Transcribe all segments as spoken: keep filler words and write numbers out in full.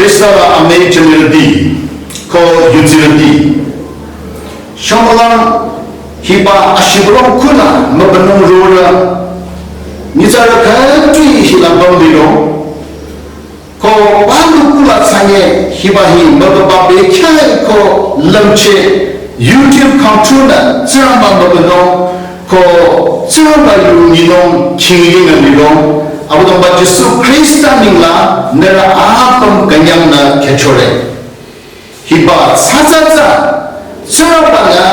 Khrista la amüi jünirüti, ko yudsirüti. Shamalang hiba ashibülung kunü mübünung rorü. Nyitsarü khütoi hila bamliro. Ko palu kula tsanye hiba hi mübüba bekhyah ko lümcheh YouTube control nü Tsingrangba mübünung ko Tsingrangba yu nyinung khingying nü lirong. Abüdongba Jisu Khrista nengla nührü apüm künyangnü khyüchore. Hiba tsatsa tsa, Tsingrangba-nü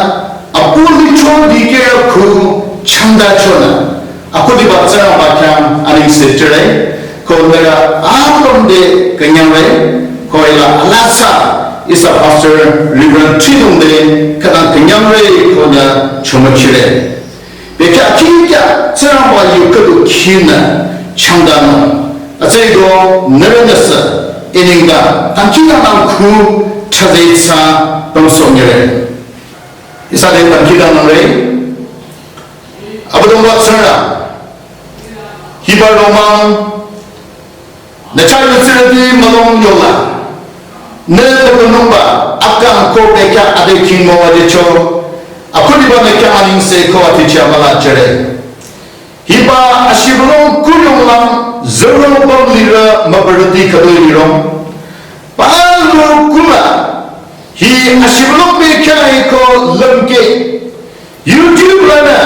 apu licho dikehrü khu changdachonü, akhudiba Tsingrangba khyang anengse jüre, ko nührü apüm te künyangre, ko hila alasa ihsa Pastor Reverend Tridong te khütang künyangre ko nü chomüchire. Bekhyah khikhyah Tsingrangba yu khüdu khinü changdanung. Atsüko nührünüsü inengdang dangkhidangnang khu thazitsa pümsohnyire. Ihsa te dangkhidangnangre. Abüdongba Tsingrang, hiba romang nü chah yudsirüti mülung yola, nü mübünungba akang ko bekhyah ade khingmo adecho, akhudiba nü khyang anengse ko aticha müla jüre. Hiba ashibülung kuyonglang zero bam lirü mübürüti khütoi lirong. Palu kula hi ashibülung bekhyah ko lümkeh YouTube lanü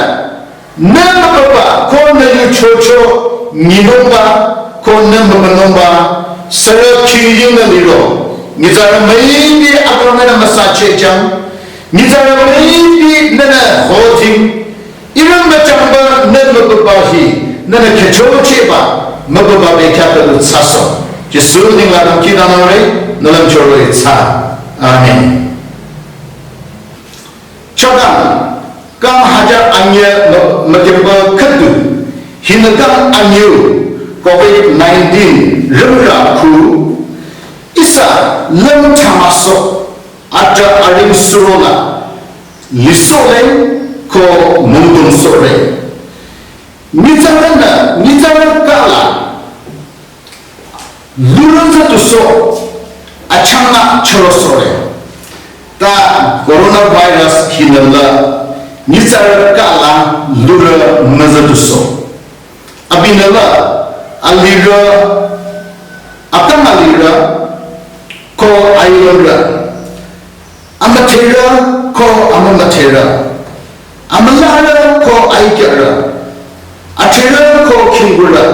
nü mübüba ko nü yuchocho nyinungba ko nü mübünungba sürü khingying nü liro. Nyitsarü müipi akang nü müsachehjang. Nyitsarü müipi nünü hoting. Ihrü müchangba nü mübüba hi nünü khyüchochehba mübüba bekhyah khüdu thsasoh. Jisu nengla dangkhidangnangre, nü lümcho roh-i thsa. Amen. Chakang, kang hajar anyüh mü-, müküba khüdu, hinü kang anyüh covid nineteen rümra khu, ihsa lüm thamasoh, atra aring surola, lisohle, ko mungdum sohre. Nyitsarünü, nyitsarü kala, lurü züdusoh, achangna chürosohre. Ta coronavirus hinüla, nyitsarü kala, lurü müzüdusoh. Abinüla, alirü, akang alirü, ko ailurü. Amüdherü ko amümüdherü, amülarü ko aikyarü, adhrerü ko khingkurü,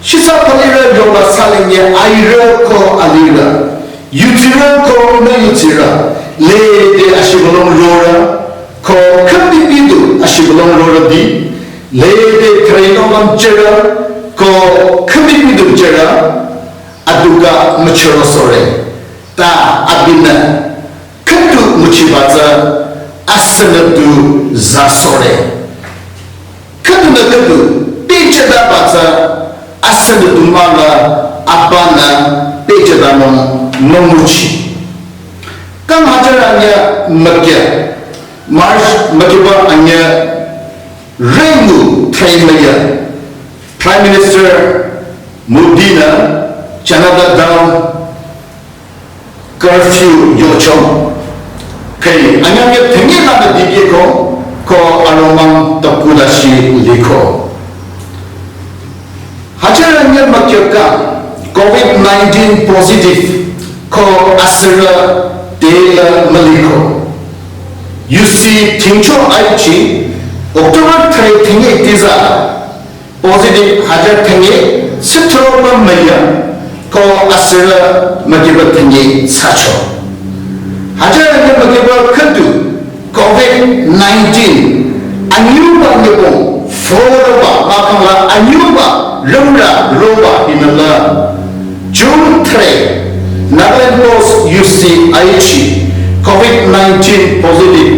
shisa palirü yoba salingye airü ko alirü, yudsirü ko müyudsirü, lede ashibülung rorü, ko khümbibidu ashibülung rorüti, lede threnonam jürü, ko khümbibidu jürü, aduka müchürosohre. Ta abinü khüdu nguchiba tsü asünü du zasohre. Khüdunü khüdu pehjüdaba tsü asünü du mahla abanü pehjüdanung nü nguchi. Kang hajar anyüh mükyü, March mükyüba anyüh rengü thüi müyü, Prime Minister Modi-nü Janata Dal curfew yocho. Khüi anyüh thüngi lanü dikehko, ko aromang tükudashi liko. Hajar anyüh mükyü kang covid nineteen positive ko asürü tela müliko. Yusi thingcho aichi October thüi thüngi tiza positive hajar thüngi sithroba müyü ko asürü mükyüba thüngi thsacho. Hajar anyüh mükyüba khüdu covid nineteen anyüba nyübong foroba mahkhangla anyüba rümra roba hinüla June thüi, Nagaland Post yusi aichi covid nineteen positive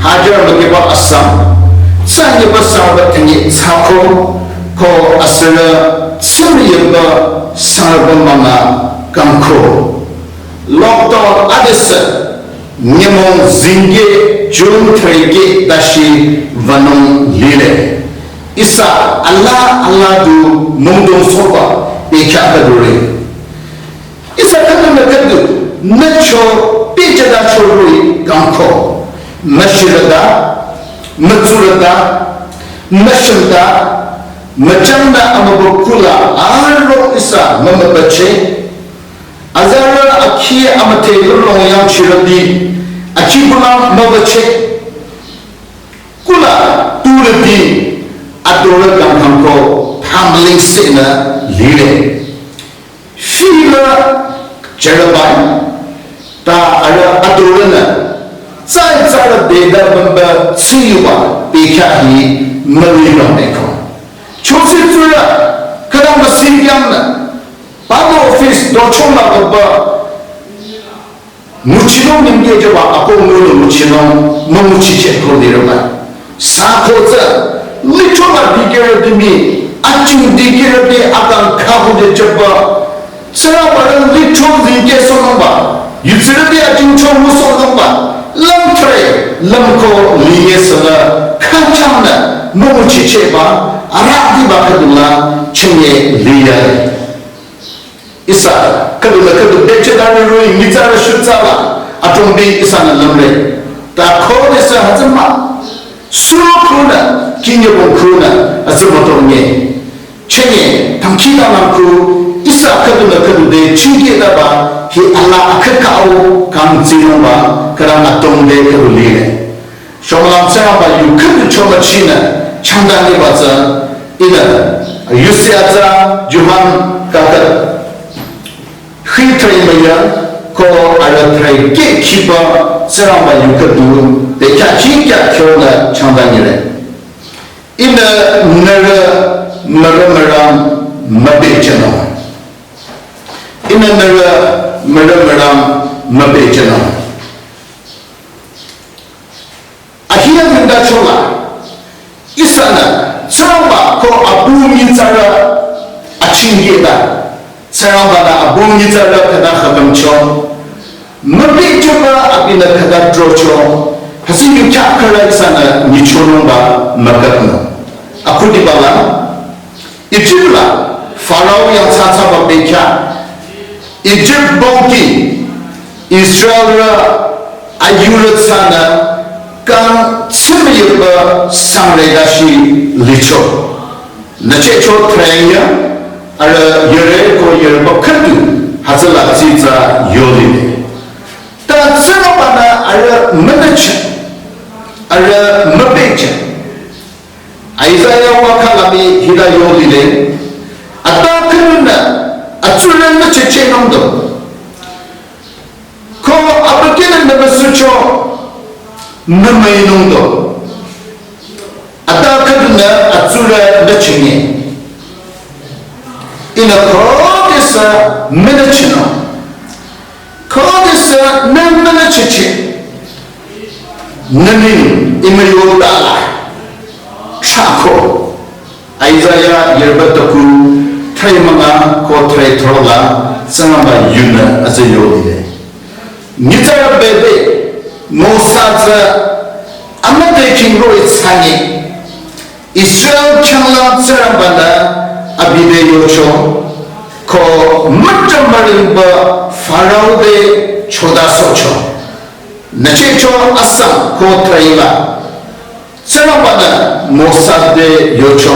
hajar mükyüba asang, thsanyiba sangba thüngi thsako, ko asürü thsümüyüba sangba münga kangko. Lockdown adesü nyümong zingke June thüi ke dashi wünung lile. Ihsa alaa alaa du mungdung sohba bekhyah khüdure. Ihsa khüdunü khüdu nücho pehjüta choroi kangko. Müshirüta, mütsurüta, müshimta, müchangnü amübükuh la aro ihsa mümübücheh. Azarü akhi amüdhe lulong yangchirüti, akhi kulang mübücheh. Kula turüti adorü kangkangko phamling senü lile. Fila jarabai ta arüh adorünü tsai tsarü deda bamba tsiyuba bekya hi mali rambeko. Chosi tsura kadang masi yangnü baba office dochoma baba nguchinung ningke jaba ako ngulu nguchinung, münguchicheh ko dirüba. Sako tsü, lichoma dikirüti mi, aching dikirüti akang kabu de jaba. Sürübürü licho ningke sonungba, yutsirüti achingcho müsonungba, lamtre, lamko liye sala, kachangnü, münguchichehba, aradiba khüdula, chinge liye. Ihsa, khüdunü khüdu pehjüta roroi nyitsarü shutsaba, atombi ihsanü lümre. Ta khodesü hütsüma, suro khunü, kinye bong khunü, hütsüma tonge. Chenye, tangkida nangku, ihsa khüdunü khüdu de chingkidaba, hi ala akhüka o, kang tsinungba, khüdang atomde khüdu lile. Shomülang Tsingrangba yu khüdu chomüchinü changdang liba tsü ihnü yusi atsa Johan kakü. Hi thrai maya ko arüh thrai ke khiba Tsingrangba yu khüdu de kya chi kya kyonü changdang lile. Ihnü nührü mürü mürang mübüchenung. Ihnü nührü mürü mürang mübüchenung. Ahiya yunda chola, ihsanü, Tsingrangba ko abu nyitsarü achingkida, Tsingrangba-nü abu nyitsarü khüta khütümcho, mübücheba abinü khüta drocho, hüsi yu kya khüra ihsanü nyichonungba mükapnung. Akhudibala, Ijip la Farao yangthsathsaba bekya, Ijip bongki Israelrü ayurü thsanü kang tsimyeba sangre dashi licho. Nüchehcho trenya, arüh yere ko yere ba khüdu hütsüla tsitsa yolile. Ta Tsingrangba-nü arüh münüche, arüh mübüche. Isaiah wa khalami hita yolile. Ata khünunü, atsurü nüchechenungdo. Ko abükyünü nümüsucho nümüinungdo. Ata khünunü atsurü nüchengi. Ihnü khodesü münüchenung. Khodesü nü münücheche. Nüning imüyotala. Chako. Isaiah yirba tüku, thre münga ko thre throla, Tsingrangba yunü azü yolile. Nyitsarü bebe, Mosa tsü, amüde kingro itsani, Israel changlang Tsingrangba-nü abide yocho, ko mütamarimba Farao de chodasocho. Nüchehcho asang ko thre la. Tsingrangba-nü Mosa te yocho,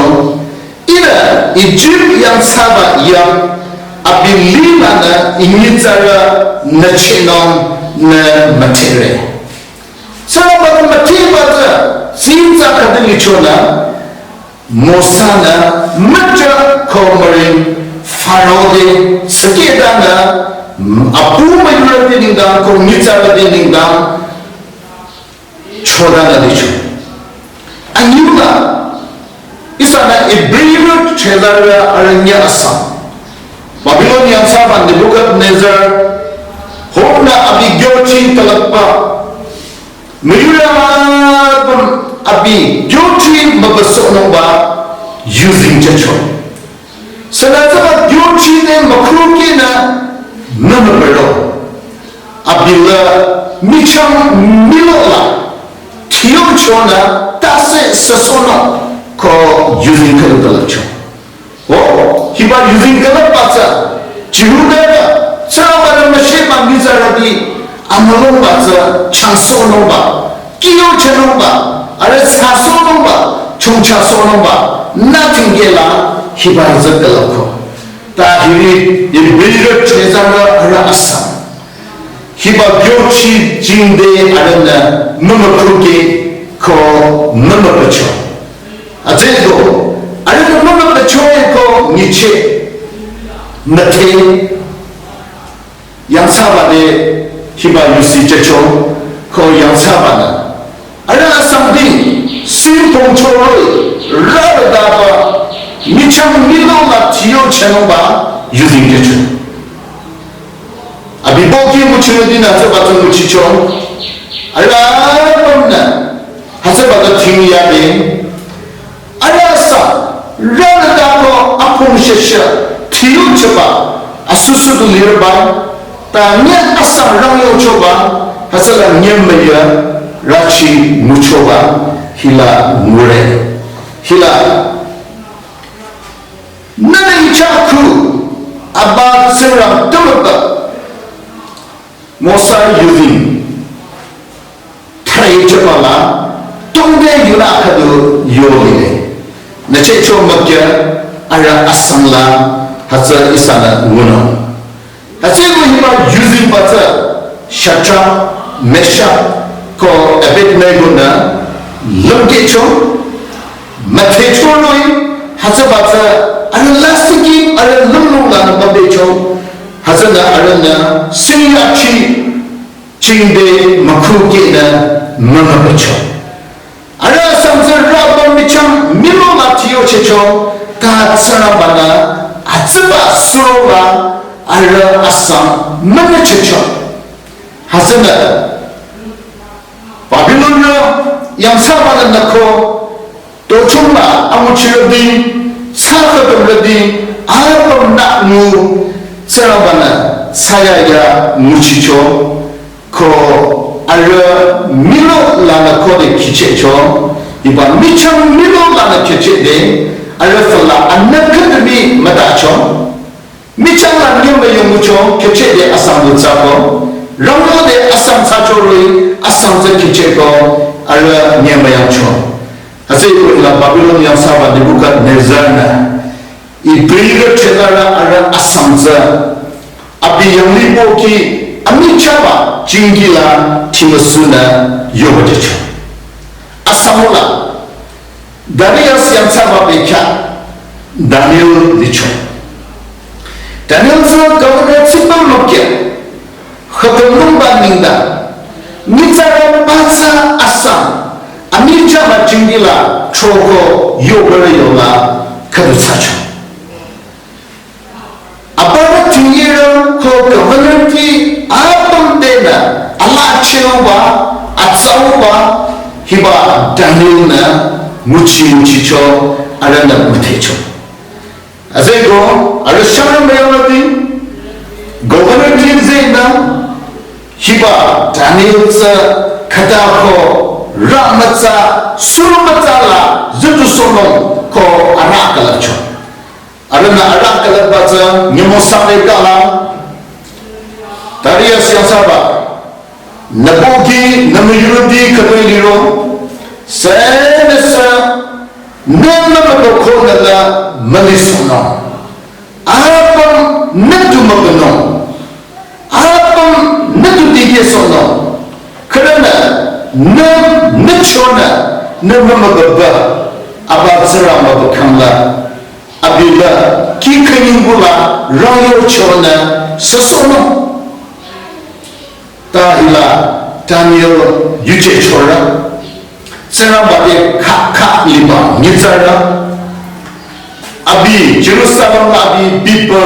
ihnü Ijip yangthsaba yang abi lilanü inyitsarü nüchehnung nü müdhere. Tsingrangba-nü müdheba tsü, tsitsa khüdu lichonü, Mosa-nü mütsa ko müring Farao te sikedanü, apu müyurü te nengdang ko nyitsarü te nengdang, chodanü licho. Anyüla, ihsanü Hebrew chezarü arünya asang. Babylon yangthsaba Nebuchadnezzar, honü abi gyochi talakba, müyurü apüm abi gyochi mübüsohnungba using jücho. Sünü tsüba gyochi te mükhrukinü nümübüro. Abi la michang milola thiyochonü tase süsohnung ko using khüdu talakcho. O, hiba using khüdu patsa, Jihudarü Tsingrangba-nü müsheba nyitsarüti amülungba tsü changsohnungba, kihyo chenungba, arüh thsasohnungba, chongchasohnungba, nothing kela hiba hitsü külüpko. Ta hiri, hiri beri chezarü arüh asang. Hiba kyochi jingde arühnü mümükhuke ko mümüpücho. Atsüko, arühnü mümüpücho ko nyicheh, müdhe, yangthsaba te hiba yusi jücho ko yangthsabanü. Arüh asang ding, sing pongcho roh-i, rarüdaba, michang milo la tiyo chenungba, yuzeng jücho. Abi pohki nguchinung dinü hütsüba tsü nguchicho. Arüh apümnü, hütsüba tsü ting yade. Arüh asang, rarüdako apüm sheshe, tiyo cheba, asusu du lirba, ta nyi asang rangyochoba, hütsüla nyemüya, rachi nguchoba, hila ngure. Hila. Nühnü ichah khu, aba Tsingrang tümüba, Mosa yuzeng, thrai chepala, tongde yula khüdu yolile. Nü chehcho mükya, arüh asang la, hütsü ihsanü ngunung. Hütsüko hiba yuzengba tsü Shadrach, Meshach, ko Abednego-nü lümkehcho, müdhecho roh-i, hütsüba tsü arüh lasih ki arüh lümlong lanü mübecho, hütsünü arühnü sing yachi jingde mükhukenü mümüpücho. Arüh asang tsü rarüba michang milo la tiyo chehcho, ta Tsingrangba-nü atsüba surola arüh asang münüchehcho. Hütsünü Babilon-nü yangthsabanü nüko, tochungla anguchirüti, thsakhütümrüti, apümnü ngu, Tsingrangba-nü thsayaya nguchicho, ko arüh milo lanü khode khichehcho, hiba michang milo lanü khichehde, arüh füla anükhüdübi mütacho, michang la nyemüyung ngucho, khichehde asang du thsako, rangyode asang thsacho roh-i, asang tsü khichehko, arüh nyemüyangcho. Hütsüko hila Babilon yangthsaba Nebukadnezar-nü, Ibri-nü chedara arüh asang tsü, abi yanglih pohki, amichahba jingkila thimüsunü yoba jücho. Asang-o la, Darius yangthsaba bekhyah, Daniel licho. Daniel tsü governor tsingdhing nükya, khütümnungba nengdang, nyitsarü pathsa asang, amichahba jingkila throko yoba yola khüdu thsacho. Aparü tingyirü ko governor-ti apüm tenü alaa cheuba, atsauba, hiba Daniel-nü nguchi nguchicho, arühnü müdhecho. Hütsüko, arüh shangrü müyurüti, governor-ti zehnü, hiba Daniel tsü khütako rü mütsa, sürü mütsa la züdusohnung ko arüh külüpcho. Arühnü arüh külüpba tsü nyümong sangrü kala, Darius yangthsaba, nü pohki, nü müyurüti khütoi liro, sünüsü, nü nü mübüko nü la mülisohnung. Apüm nü du mübünung. Apüm nü du dikehsohnung. Khürünü, nü, nü chonü, nü mümübüba, aba Tsingrangba bekhyah la, abi la, kih künyingbu la, rangyo chonü, süsohnung. Ta hila Daniel yuje chorü, Tsingrangba te khah khah liba nyitsarü, abi Jerusalem la abi biba,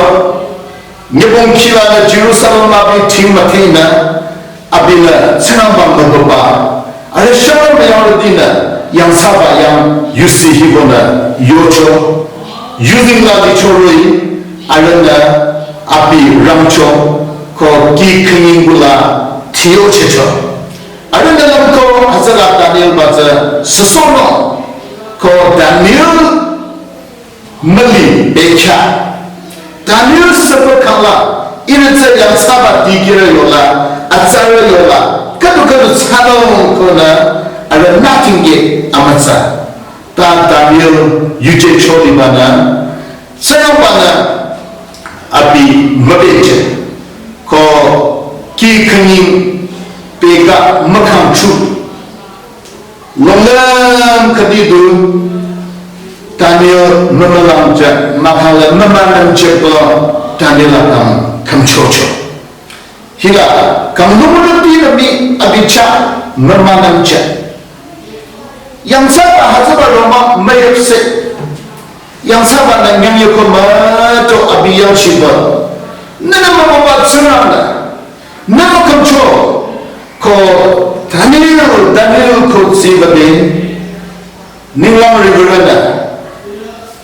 nyübong khilanü Jerusalem la abi thing müdhenü, abinü Tsingrangba mübüba, arüh shangrü müyurütinü, yangthsaba yang yusi hibonü, yocho, yuzeng la licho roh-i, arühnü abi rangcho, ko kih künyingbu la tiyochehcho. Arühnü lümko hütsüla Daniel-ba tsü süsohnung, ko Daniel müli bekhyah. Daniel süpü khala, Ihnü tsü yangthsaba dikehrü yola, atsarü yola, khüdu khüdu thsanung konü, arüh nothing ke amütsa. Ta Daniel yuje cholibanü, Tsingrangbanü abi mübecheh, ko kih khünying peka mükhangchu. Longlüm khüdi du Daniel mümülang jü, mahkhang la mümülang jüba Daniel akang khümchocho. Hila, kang lumulung di nü mi abi chah mümülang jü. Yangthsaba hütsüba roma müyüpse. Yangthsabanü nyang yoko müto abi yangchiba. Nünü mübüba Tsingrang nü. Nünü khümcho. Ko Daniel, Daniel ko tsiba de. Ninglang riwürünü.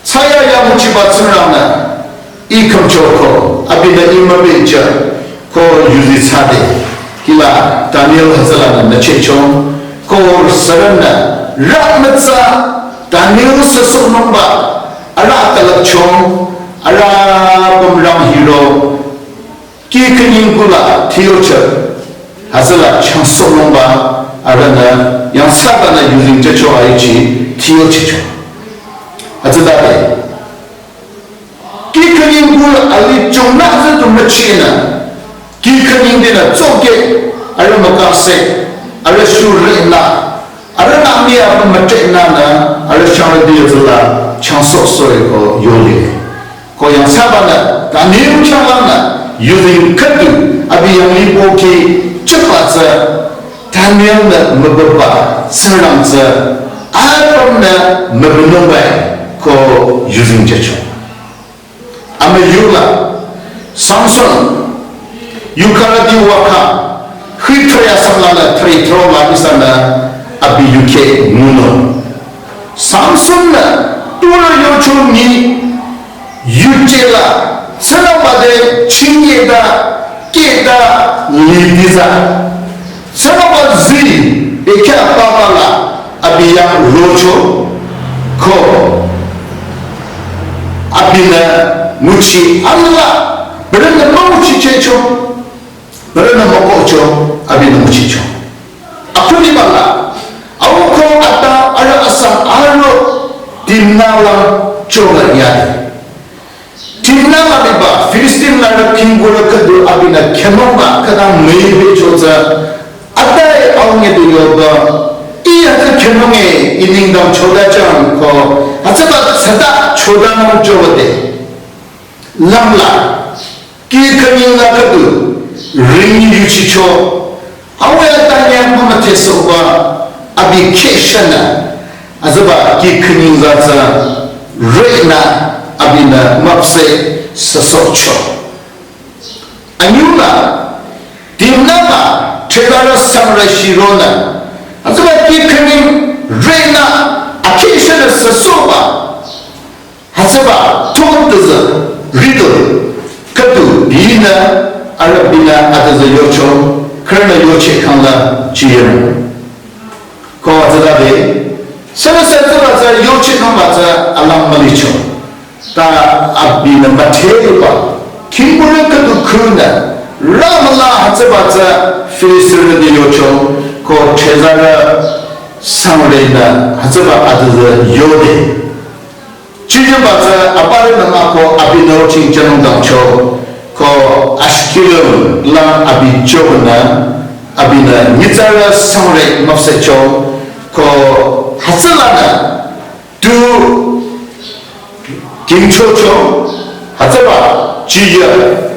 Thsayahiya nguchiba Tsingrang nü. Ih khümcho ko. Abinü ih mübecheh. Ko yuzi thsade. Hila Daniel hütsülanü nüchehcho. Ko sürünü. Rü mütsa Daniel süsohnungba. Arüh atalakcho. Arüh pümrang hiro. Kih khünying kula thiyocheh. Hütsüla changsohnungba arühnü yangthsabanü yuzeng jücho aichi thiyochehcho. Hütsütade. Kih khünying kula ali chongnü hütsü du müchinü. Kih khünying dinü tsokeh arüh mükase arüh shurünü. Arühnü mi apüm mütrehnanü, arüh shangrüti hütsüla changsohsoh ko yole. Ko yangthsabanü, Daniel changlanü, yuzeng khüdu, abi yanglih pohki, chüpa tsü, Daniel nü mübüba, Tsingrang tsü, apümnü mübünungbai, ko yuzeng jücho. Amüyula, Samson, yukarüti waka, hüi thüre asanglanü thüre throla ihsanü abi yukheh ngunung. Samson nü, turü yocho nyi, yujela, Tsingrangba te, chingeta, keta, lidiza. Tsingrangba zi, bekhyah papa la, abi yang rocho, ko, abinü nguchi amüla, bürünü münguchichehcho, bürünü mükohcho, abinü nguchicho. Akhunibala, au ko ata, arüh asang, arüh, timnala, chola yade. Timna la biba, Filistinlarü khingkurü khüdu abinü khyünungba khütang müibecho tsü, atai aunge du yoba, ih hütsü khyünunge ih nengdang chodajüng ko, hütsüba tsüta chodanung jowade. Langla, kih khünying la khüdu, ring yuchicho, Awe atanyang mama tesoba abi kheh shanü, azüba kih khünying za tsü rühnü abinü müpseh süsohcho. Anyüla, timnaba, chedara samre shironü, azüba kih khünying rühnü akheh shanü süsohba, Hütsüba, tong tüzü, riddle, khüdu, binü, arüh binü, atüzü yocho, khürünü yocheh khangla, chiyem. Ko hütsütade, sürü sürü tsü yochehnungba tsü alang mülicho. Ta abinü müthehba, khingkurü khüdu khünü, rü müla hütsüba tsü Filistinrü te yocho, ko chezarü sangrenü, hütsüba atüzü yode. Chiyemba tsü aparünü mah ko abinü ching jünung dangcho, ko Ashkelon la abi chonü, abinü nyitsarü sangre müpsehcho, ko hütsülanü tu kingchocho, hütsüba chiya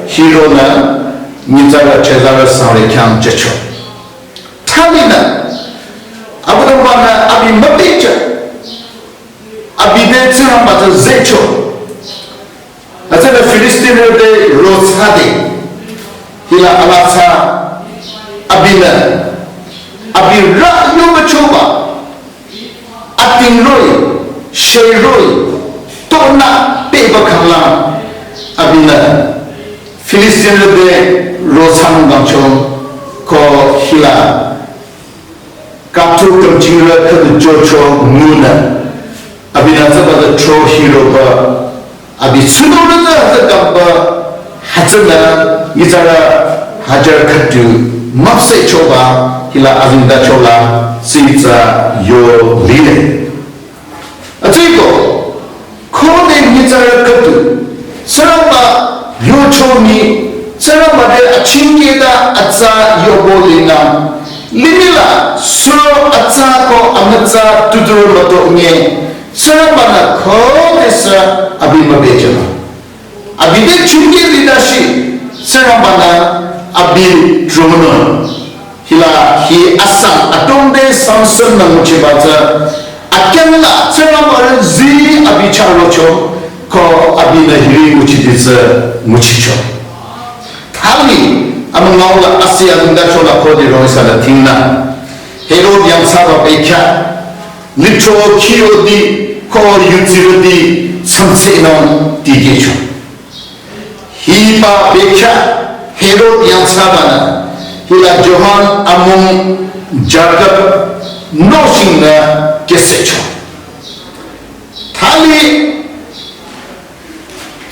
hironü nyitsarü chezarü sangre khyang jücho. Thalinü, Abüdongbanü abi mübecheh, abi te Tsingrangba tsü zehcho. Hütsüla Filistinrü te rothsade. Hila alasa abinü. Abi rü yoba choba. Ating roh-i, sheh roh-i, tonü pehba khangla. Abinü. Filistinrü te rothsanung dangcho. Ko hila. Kaptu kamchingrü khüdu chocho ngunü. Abinü tsüba tsü tro hiroba. Abi tsunurü tsü hütsü kamba hütsünü Nyitsarü hajar khüdu müpsehchoba hila azengtachola tsitsa yo lile. Atsüko, khode nyitsarü khüdu, Tsingrangba yocho nyi, Tsingrangba te achingketa atsa yobo linü, limihla suro atsa ko amütsa tutu müto nye, Tsingrangba-nü khodesü abi mübejüba. Abi te chingke lida shi, Tsingrangba-nü abi drono. Hila hi asang adrong te Samson-nü nguchiba tsü, akyangla Tsingrangba-nü zi abi chah rocho, ko abinü hiri nguchiti tsü nguchicho. Thali, amüngaula asi azengtachola khode roh-i sala tingnü. Herod yangthsaba bekhyah, lithro khiyoti ko yutsirüti samtsenung tikehcho. Hiba bekhyah Herod yangthsabanü hila Johan amung Jakob nohshingnü kesehcho. Thali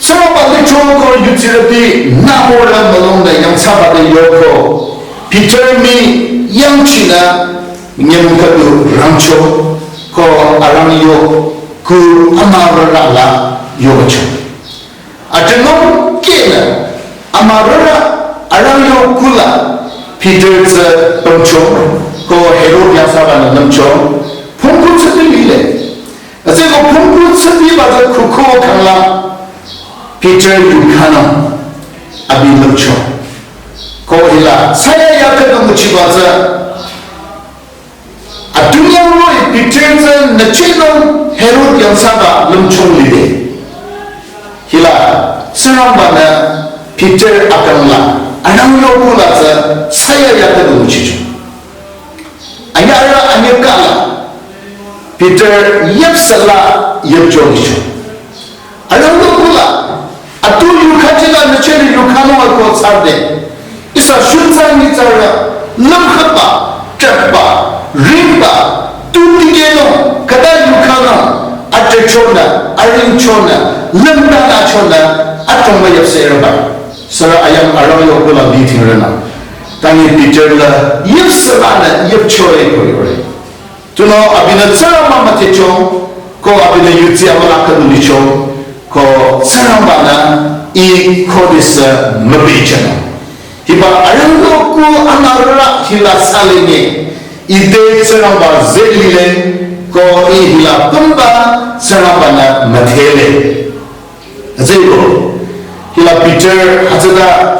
Tsingrangba lithro ko yutsirüti nümürü mülongnü yangthsaba te yoko, Peter mii yangchinü nyüm khüdu rangcho, ko arangyoku amürürü la yocho. Atümung kehnü amürürü arangyoku la Peter tsü pümcho, ko Herod yangthsabanü lümcho, pungku tsüti lile. Atsüko pungku tsütiba tsü kuku khangla Peter yukhanung abi lümcho. Ko hila saya yakhanung nguchiba tsü Adunyang roh-i Peter tsü nüchehnung Herod yangthsaba lümchung lide. Hila Tsingrangba-nü Peter akangla arangyoku la tsü saya yakhanung nguchicho. Anyüra anyüka la Peter yüpsala yüpcho licho. Arangyoku la, atu yukha chila nüchehnü yukhanung ako tsarde. Ihsa shutsa nyitsarü, lümkhaba, trahba, ringba, tu tikehnung, khüta yukhanung, atrahchonü, aringchonü, lümdanü chonü, atümung yüpsereba. Sürü ayang arangyoku la litingrünü. Tangi Peter la yüpsalanü yüpchoe ko yore. Tunüo abinü Tsingrangba müdhecho, ko abinü yudsi amüla khüdu licho, ko Tsingrangba-nü ih khodesü mübejünung. Hiba arangyoku amürürü hila salenge, ite Tsingrangba zelile, ko ih hila pümba Tsingrangba-nü müdhele. Atsüko, hila Peter hütsüta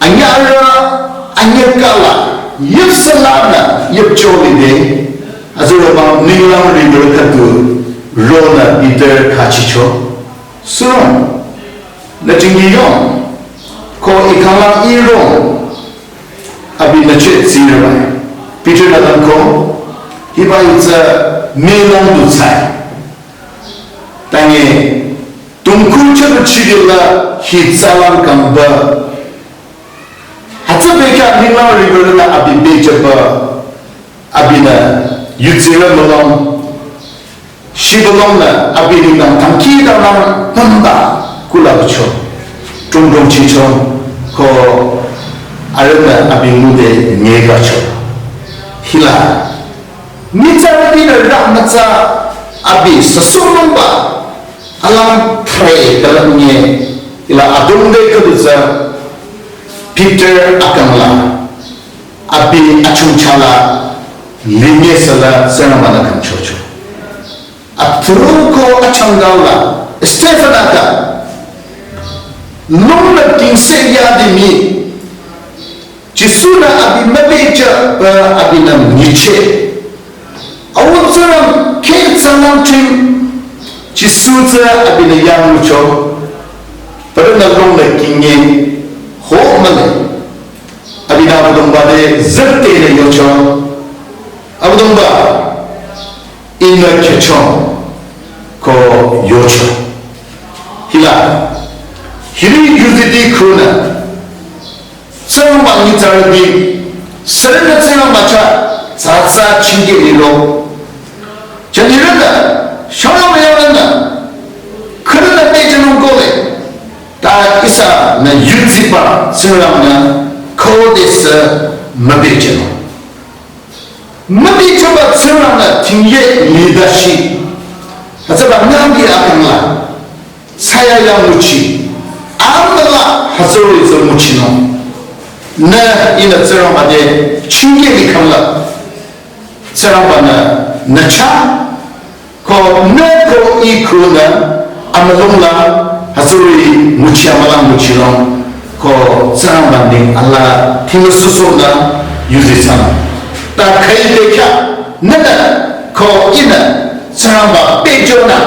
anyüra anyüka la yüpsalanü yüpcho lide, azürüba ninglang river khüdu ronü Peter khachicho. Sürü, nü jingi yong, ko ih khanglang ih rong, abi nücheh tsirübai. Peter-nü dangko, hiba ih tsü melang du tsai. Tangi, tungku chüdu chidila hi tsalang kangba. Hütsü bekhyah ninglang river-nü abi bejüba. Abinü yudsirü mülong. Shibülongnü abi ninglang tangki danang pümba kula bucho. Tungdong chicho ko arühnü abi ngude nyegacho. Hila. Nyitsarütinü rah mütsa abi süsohnungba alang thre kalang nye hila adrong te khüdu tsü Peter akangla abi achungchala linye sala Tsingrangba-nü kangchocho. Athroko achangdaula Stephen aka lungnü kingse yadi mii Jisu-nü abi mübejüba abinü nyicheh. Au Tsingrang kheh tsalang ching Jisu tsü abinü yanglucho. Parünü lungnü kinge ho mühle. Abinü Abüdongba te zütenü yocho. Abüdongba, ihnü khyücho ko yocho. Hila, hiri yuziti khunü Tsingrangba nyitsarüti, sürünü Tsingrangba chah, tsatsa chingke liro. Chanirünü, shongrang müyarünü, khürünü te chanung kole, ta ih nü yuziba Tsingrang-nü khodesü mübichinung. Mübichiba Tsingrang-nü tingye lidashi. Hütsüba nü abi akangla. Saya yang nguchi. Amüla hütsüri tsü nguchinung. Nü ihnü Tsingrangba te chingye likhangla. Tsingrangba-nü nü chah, ko nü ko i kunü amülungla hütsüri nguchi amüla nguchinung, ko Tsingrangba neng ala tingla susunü yuzi thsanung. Ta khüi te kya nünü ko ihnü Tsingrangba pehjünü.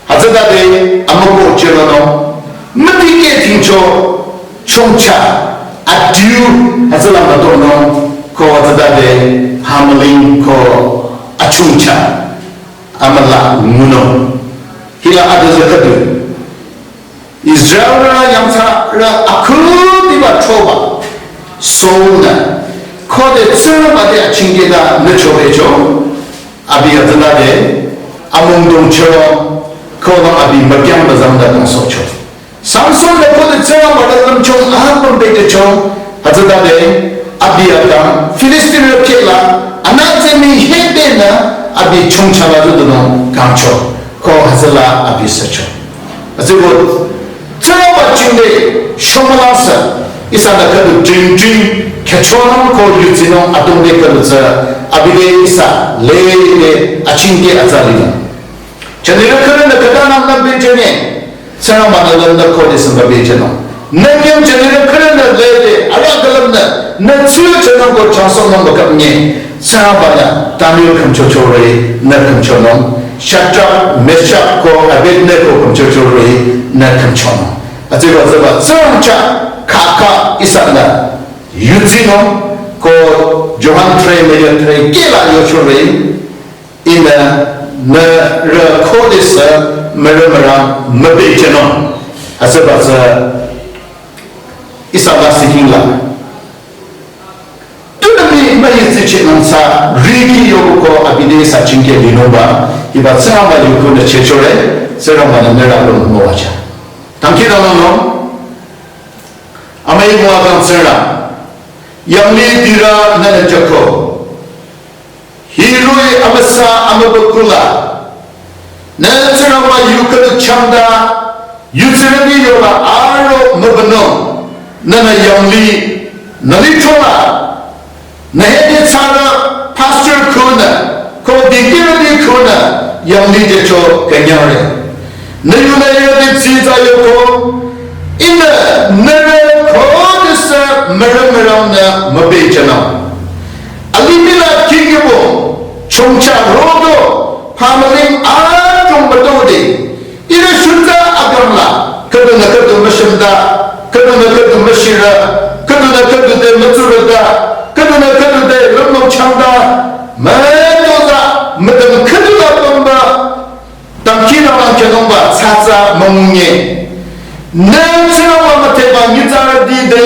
Hütsütade amüko chüronung, mütikeh tingcho chongcha, adiu, hütsüla mütonung, ko hütsütade hamaling ko achongcha, amüla ngunung. Hila adüzü khüdu. Israelrü yangthsarü akhudiba choba, Saul-nü, khode Tsingrangba te achingkehta nü chobecho, abi hütsütade, amungdong chüro, kola abi mükyang bazangda tongsohcho. Samson-nü khode Tsingrangba te lümchung apüm bedecho, hütsütade, abi akang, Filistinrü kehla, anütsemi hedenü, abi chongcha la züdunung kangcho, ko hütsüla abi sücho. Hütsüko, Tsingrangba chingde shomülasü, ihsanü khüdu jing jing, khyüchonung ko yuzinung adongde khüdu tsü, abide ihsa, lede, achingkeh atsalinung. Jünirü khürünü khütanang nü bichinye, Tsingrangba-nü lümde khodesü mübichinung. Nü nyüm jünirü khürünü lede, arüh külümnü, nü tsü jünung ko changsohnung bakapnye, Tsingrangba-nü Daniel khümchochore, nü khümchonung, Shadrach, Meshach ko Abednego khümchochore, nü khümchonung. Hütsüko tsüba, Tsingrang chah, kaka ihsanü, yuzinung, ko Johan tre, meya tre, kehla yochore, ihnü, nührü khodesü, mürü mürang, mübichinung. Hütsüba tsü, ihsa la siking la. Tunümi müyitsichinung sa riki yobuko abide sa chingkeh linungba, hiba Tsingrangba yuko nü chechore, Tsingrangba-nü nührü lung müwacha. Tangki dangnung, amüi müwakang Tsingrang, yanglidirü nünü jüko. Hiroh-i amüsa amübükuhla, nü Tsingrangba yu khüdu changda, yutsirüti yola aro mübünung, nünü yangli, nü lichola, nü hedi thsarü pastor kunü, ko dikehrüti kunü, yangli jücho künyangre. Nü yunü yadi tsitsa yoko, ihnü nührü khodesü mürü mürangnü mübichinung. Alimihla kikibong, chongcha rodo, pamaling adrong müdode, ihrü shutsa akangla, khüdunü khüdu müshimda, khüdunü khüdu müshirü, khüdunü khüdu te mütsurüda, khüdunü khüdu te lümlong changda, mütoza, müdüm khüdula pümba, dangkhidangnang khyünungba tsatsa müngunye. Nü Tsingrangba müthehba nyitsarüti te,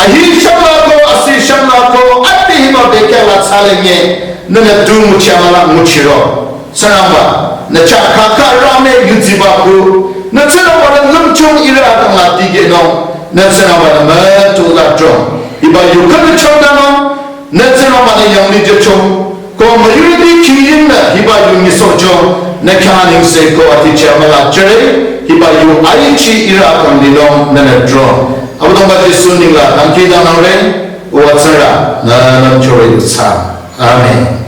ahi shamla ko, asi shamla ko, ati hiba bekhyah la thsalenye, nünü tu nguchi amüla nguchiro. Tsingrangba, nü chah kaka rame yuziba ku, nü Tsingrangba-nü lümchung ihrü akangla tikehnung, nü Tsingrangba-nü mütoza drong. Hiba yu khüdu changdanung, nü Tsingrangba-nü yangli jücho, ko müyurüti khingyingnü hiba yu nyisohcho, nü khyang nengse ko atichi amüla jüre, hiba yu aichi ihrü akang linung nünü drong. Abüdongba Jisu nengla dangkhidangnangre, uwa Tsingrang, nü lümchore yutsang. Amen.